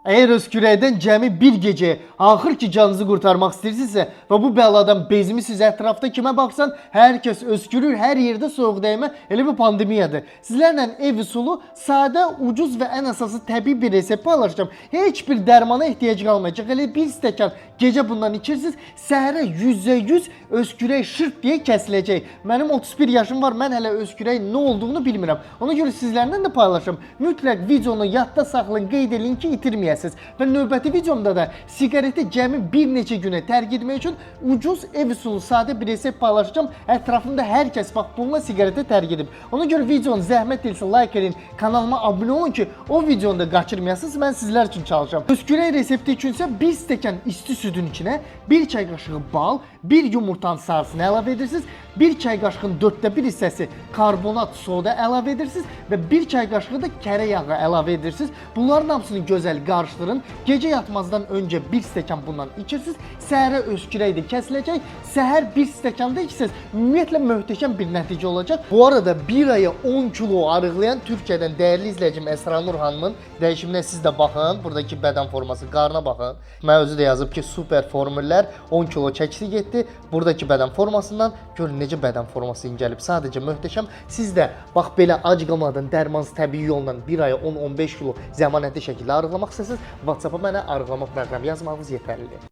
Əgər öskürəkdən cəmi bir gecə axır ki canınızı qurtarmaq istəyirsinizsə və bu bəladan bezmisiniz, ətrafda kimə baxsan hər kəs öskürür, hər yerdə soyuq dəymə, elə bir pandemiyadır. Sizlərlə ev üsulu sadə, ucuz və ən əsası təbii bir resept paylaşacağam. Heç bir dərmana ehtiyac qalmayacaq. Elə bir stəkan gecə bundan içirsiniz, səhərə 100% öskürək şırt deyə kəsiləcək. Mənim 31 yaşım var, mən hələ öskürək nə olduğunu bilmirəm. Ona görə sizlərlə də paylaşım. Mütləq videonu yadda saxlayın, qeyd edin ki, itirməyəsiniz. Və növbəti videomda da siqareti cəmi bir neçə günə tərk etmək üçün ucuz ev üsulu sadə bir resept paylaşacağam. Ətrafımda hər kəs bax bununla siqareti tərk edib. Ona görə videonu zəhmət etsə like edin, kanalıma abunə olun ki, o videonu da qaçırmayasınız. Mən sizlər üçün çalışacağam. Öskürək resepti üçünsə bir stəkan isti südün içinə bir çay qaşığı bal, bir yumurtanın sarısını əlavə edirsiniz. Bir çay qaşığının 1/4 hissəsi karbonat soda əlavə edirsiniz və bir çay qaşığı da kərə yağı əlavə edirsiniz. Bunların hamısını gözəl qarışdırın. Gecə yatmazdan öncə bir stəkan bundan içirsiniz. Səhərə öskürək də kəsiləcək. Səhər bir stəkan da içsəniz, ümumiyyətlə möhtəşəm bir nəticə olacaq. Bu arada bir aya 10 kilo arıqlayan Türkiyədən dəyərli izləyicim Əsra Nur xanımın dəyişiminə siz də baxın. Buradakı bədən forması, qarna baxın. Mən özü də yazıb ki, super formüllər 10 kilo çəkisi getdi. Buradakı bədən formasından görün necə bədən forması incəlib. Sadəcə möhtəşəm. Siz də bax belə ac qalmadan dərmansız təbii yolla bir aya 10-15 kilo zəmanətli şəkildə arıqlamaq istəsəniz, WhatsApp-a mənə arıqlama proqramı yazmağınız yetərlidir.